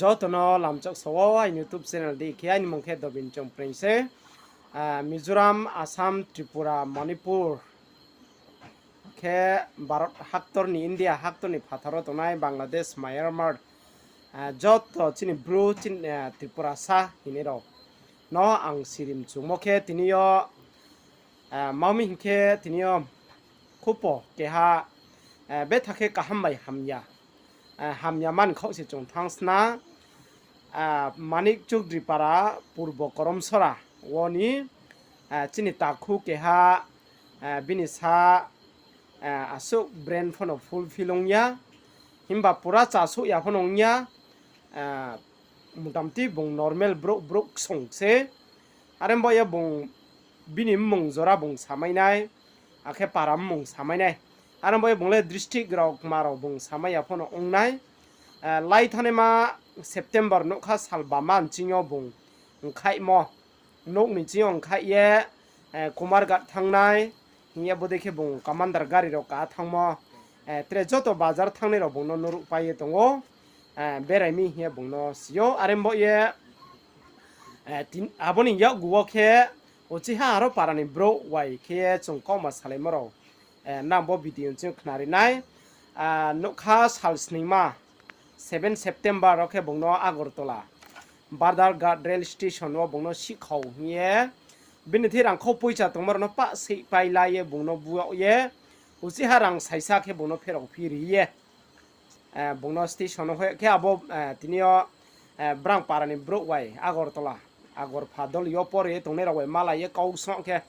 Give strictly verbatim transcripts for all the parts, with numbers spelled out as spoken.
Joto no lamchak sa wo aini YouTube channel di khe, aini mung khe Dobin Chongpreng se. Ah, Mizoram, Assam, Tripura, Manipur, khe Bharat haktor ni, India haktor ni phathar wo tongnai Bangladesh, Myanmar, ah, joto chini Bru, chin-, ah, Tripura sa hini rao no ang sirim chungmo khe tini yo, ah, mami hing khe tini yo khupo keha, ah, betha khe kaham bai hamya, ah, hamya man khaoh se chung thangsna, ah, Manik Chudri Para Purbo Koromsora wo ni, ah, chini takhu keha, ah, bini sa, ah, asuh brain pho no fulfill ong ya, himba pura chasouh ya pho no ong ya, ah, motamti bung normal brouh, brouh ksong se. Are bo ye bung bini mmung jora bung samai nai, akhe para mmung samai nai. Are bo ye bung le district rao kma rao bung samai ya pho no ong nai. Ah, lai thanngnaima September nougkha sal bama nching yo bung ongkhaihmo. Nouh ni ching yo ongkhaih ye, eh, Kumarghat thanngnai, hing ye bodei khe bung commander gari rao ka thanngmo, eh, tre joto bazar thanngnai rao bung no nuruhpai ye tong ou, eh, berai mi hing ye bung no si ou. Are bo ye, eh, tin-, abo ni yakgu wo khe, uchih ha aro para ni brouh bai khe ye chung kauma salaimo rao, eh, nang bo video nching khnari nai. Ah, nougkha sal sningma, seven September wo khe bung no Agartala Badharghat rail station wo bung no sihkhau hing ye, bini thing rangkhau poicha tongmo rao no pah seihpai la ye bung no bu yag ye, uchih ha rang saisa khe bung no pherao phi ri ye, eh, bung no station wo hoih khe abo, eh, tini yo, eh, brang para ni brouh bai Agartala, Agarpha doli yo pore ye tongnai rao bai mala ye kau song khe,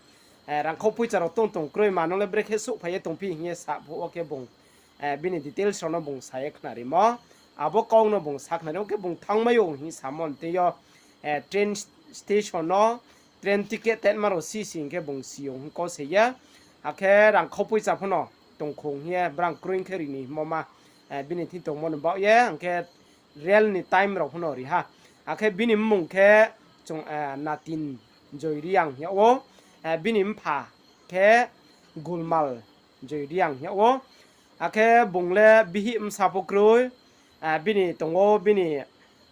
eh, rangkhau poicha rao tong tong kroi, ma nung le brekhe souhphai ye tongphi hing ye sa phuh wo khe bung, eh, bini details rao no bung sa ye khnarimo. Abo kau no bung sa khnarimo khe bung thanngmai ou hing samo ni tei yo, eh, train station no train ticket tetma rao si si hing khe bung si ou hing kau se ye. Akhe rangkhau poicha pho no tongkhong hing ye brang kroi khe ri ni hingmo ma, eh, bini thing tongmo ni baoh ye, hing khe rail ni time rao pho no ri ha. Akhe bini mmung khe chung, eh, Natin Joy Reang hing yag ou, eh, bini mpha khe Gulmal Joy Reang hing yag ou. Akhe bung le bihih bsa pho kroi, eh, bini tong ou, bini,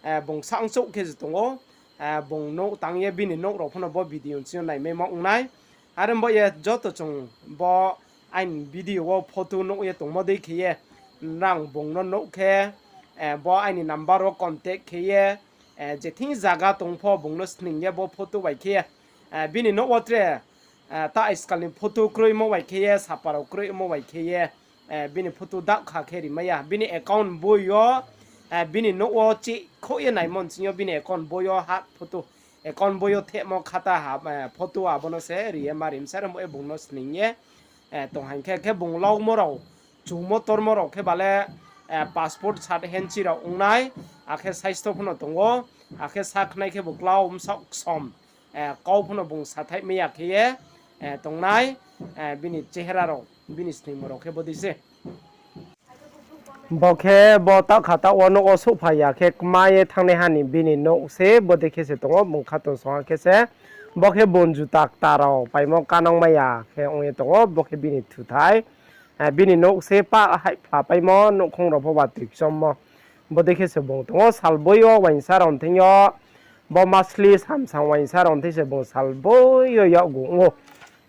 eh, bung saohchouh khe se tong ou, eh, bung nouh tang ye bini nouh rao pho no bo video nching yo naimaimo ong nai. Are bo ye joto chung bo aini video wo photo nuh ye tongmo dei khe ye, nrang bung no nuh khe, eh, bo aini number wo contact khe ye, eh, je thing zaga tong pho bung no sning ye bo photo bai khe ye, eh, bini nouh wo tre, eh, ta iskal ni photo kroimo bai khe ye, sapa rao kroimo bai khe ye, eh, bini photo daohkha khe rimai ya. Bini account boi yo, eh, bini nouh wo chihkhouh ye naimo nching yo bini account boi yo ha photo, account boi yo thehmo khata ha, eh, photo abo no se ri ye ma ri msa rmo ye bung no sning ye, eh, tong haing khe, khe bung laumo rao, chungmo tormo rao khe ba le, eh, passport sat henchi rao ong nai, akhe saisto pho no tong ou, akhe sakhnai khe bo klau bsaoh ksom, eh, kau pho no bung sathaihmai ya khe ye, eh, tong nai, eh, bini chehera rao, bini sningmo rao khe bodei se. Bo khe bo taohkha taoh wo nouh wo souhphai ya khe kma ye thanngnaiha ni bini nouh se bodei khe se tong ou, bung khatungsung ha khe se. Bo khe bung juta kta rao paimo kanangmai ya khe ong ye tong ou, bo khe bini thuthai. Eh, bini nouh se pah haihphlapaimo, nouhkhong rao pho watoi kchommo. Bodei khe se bung tong ou, salboi yo uaingsa rao ni thing yo, bo masli samsang uaingsa rao ni thing se bung salboi yo yakgu ong ou.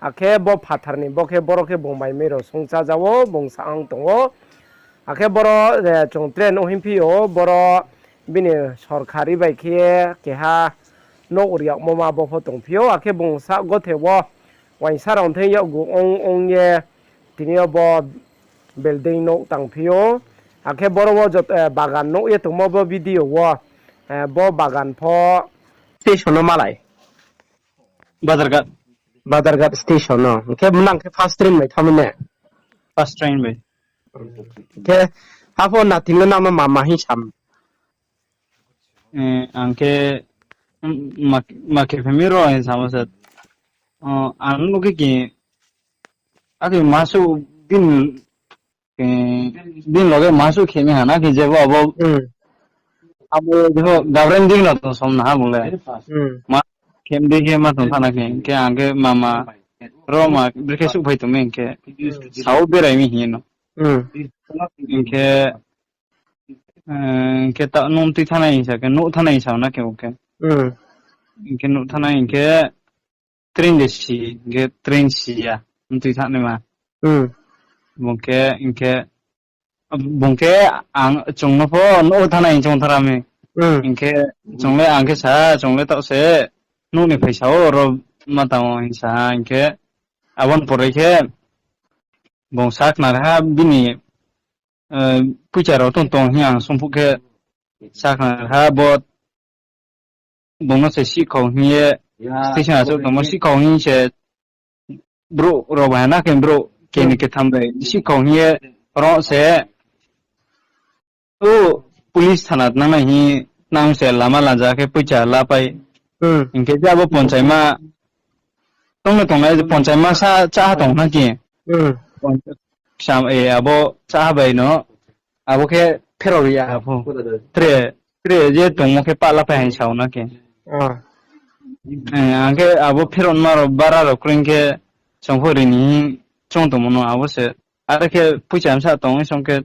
Akhe bo phathar ni, bo khe boro khe bung maimai rao songcha ja ou, bung sa ang tong ou. Akhe boro, eh, chung train wo hingphi ou, boro bini sorkari bai khe keha nouh ri yagmo ma bo pho tongphi ou, akhe bung sa gothe wo uaingsa rao ni thing yakgu ong ong ye, tini yo bo building nouh tangphi ou. Akhe boro wo jot-, eh, bagan nuh ye tongmo bo video wo, eh, bo bagan pho station no malai. Badharghat. Badharghat station no. Hing khe nang khe first train bai thanngmo ne? First train bai. Khe, apho Natin le nang no mama hing sam? Eh, ang khe, mm, ma, ma khe family rao hing samo se. Oh, ang no khe ki, akhe masu bin, eh, bin loge masu khe mi hana khe jebo abo, hmm, abo jebo gabren din rao tong som na ha bung le. Hmm. Ma khem di khe ma tong thana khe, khe ang khe mama, roma, brekhe suhphai tong mi hing khe, sao berai mi hing no. Hmm. Hing khe, Eh, hing khe ta nung tui thanai hing sa khe, nouh thanai hing sa na khe bo khe. Hmm. Hing khe nouh thanai hing khe train de si, hing khe train si ya, tui thanai ma. Hmm. Bung khe, hing khe, bung khe ang chung no pho nouh thanai hing chung thara mi. Hmm. Hing khe chung le ang khe sa, chung le taoh se nouh ni phaisa wo ro ma tang o hing sa, hing khe abo ni pore khe bung sa khna ha bini, eh, poicha rao tong tong hing ang sung phuh khe sa khna ha bo bung no se sihkhau hing ye, station achouh tongmo sihkhau hing se brouh rao bai ha na khe brouh keni ketham bai sihkhau hing ye ro se, o police thana nang nai hing nang se lama lanja khe poicha lapai. Hmm. Hing khe je abo ponchaima, tong no tongnai ponchaima sa chá ha tong na khe. Hmm. Sam, e, abo chá ha bai no, abo khe pherao ri ya pho. Tre, tre je tongmo khe pahla phai hing sa na khe. Ah. Eh, ang khe abo pherao ma rao bara rao kroi khe chung pho ri ni hing chung tongmo no abo se. Are khe poicha msa tong song khe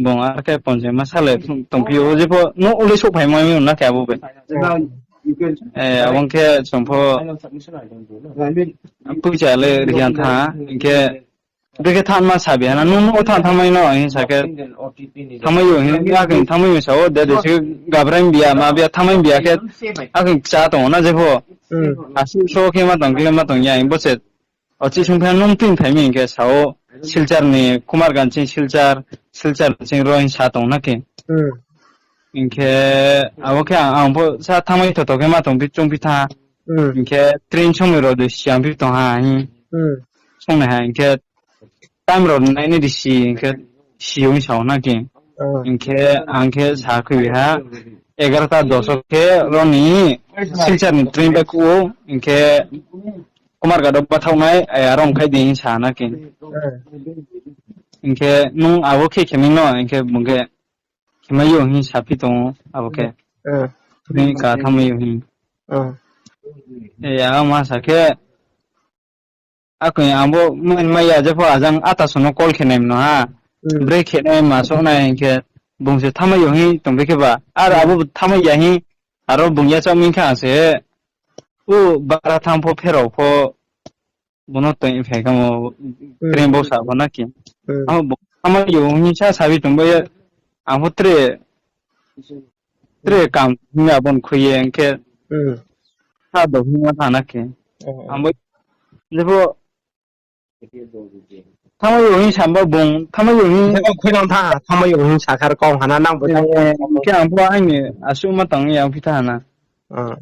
bung are khe ponchaima sa le tongphi o je pho no ule souhphai mai na khe abo bai. Eh, abo khe chung pho poicha le ri ya tha, hing khe brekhe thanma sa bi ha na, nung no thanng thanngmai no hing sa khe, thanngmai yo hing, akhe thanngmai yo sa o, de de se gabrai bi ya, ma bi ya, thanngmai bi ya khe, akhe kcha tong o na je pho. Hmm. Asuh so khe ma tong khe ma tong ya, hing bo se, o chi sung pha nung tui phai mi hing khe sa o, Silchar ni, Kumarganj ching Silchar, Silchar ching ro hing sa tong na khe. Hmm. Hing khe, abo khe ang, ang pho sa thanngmai tho tho khe ma tong phi, chung phi tha. Hmm. Hing khe, train somoi rao de siang phi tong ha hing. Hmm. Songnai ha, hing khe, time rao nai nai di si, hing khe, si ong sa o na khe. Hmm. Hing khe, ang khe sa khui ha, egarota dos o khe, ro ni, Silchar ni train bai kuh o, hing khe, Kumarganj wo bathaoh nai, ai, aro mkhai di hing sa na khe. Hmm. Hing khe, nung abo khe khe mi no, hing khe, bung khe, khe mai yo hing saphi tong o, abo khe. Hmm. Nung ka thanngmai yo hing. Hmm. E, ang ma sa khe, akhe ang bo mai, mai ya je pho ajang ata so no call khe nai mano ha. Hmm. Bre khe nai ma so nai hing khe bung se thanngmai yo hing tong bi khe ba. Ar abo thanngmai ya hing, aro bung ya chao mi khe ang se, u bara thanng pho pherao pho, bo no tong phai kamo, hmm, train bo sa pho na khe. Hmm. Abo bo thanngmai yo hing sa sabi tong bai ye, ang pho tre, tre kam hing abo ni khui ye hing khe, hmm, sa do hing ma tha na khe. Hmm. Ang bo, je pho, thanngmai yo hing sa ba bung, thanngmai yo hing. Je pho khui nang tha, thanngmai yo hing sa kha ro kong ha na nang bo. Eh, khe ang pho aini asuh ma tang ye ang phi tha ha na. Hmm.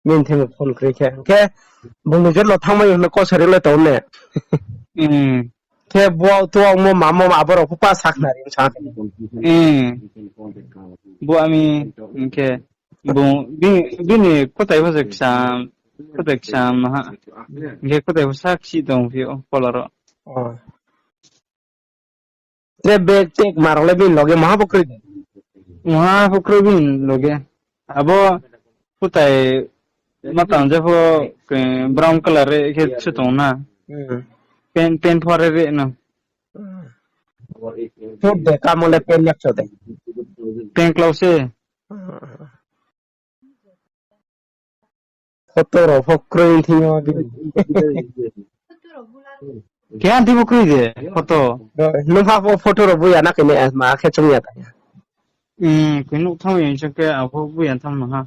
Bini thing phone kri khe. Khe bung ni jor no thanngmai yo hing no kosari le tong ne. Hmm. Khe bo tu ongmo mamo abo rao pho pa sakhnari sa. Hmm. Bo ami, hing khe, bung, bini, bini kutai pho se kcham, kutai kcham ha. Hing khe kutai pho sa kchi tong phi o, pola rao. Oh. Tre bag tek ma rao le bini loge maha pho kroi de. Maha pho kroi bini loge. Abo kutai ma tang je pho, eh, brown colour re khe chu tong na. Hmm. Pen, pen pho re re no. Hmm. Chu de kamo le pen yak chu de. Pen klau se. Hmm. Photo rao pho kroi thing yo bini. Keha thing pho kroi de, photo. Nung ha pho photo rao bu ya na khe ne, ma khe chung ya ta ya. Hmm, khe nuh thanng ya, hing khe abo bu ya thanng no ha.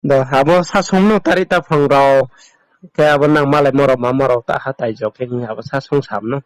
Do, abo sasung no tari ta phang rao, khe abo nang malaimo rao, mamo rao ta ha tai jo khe hing abo sasung sam no.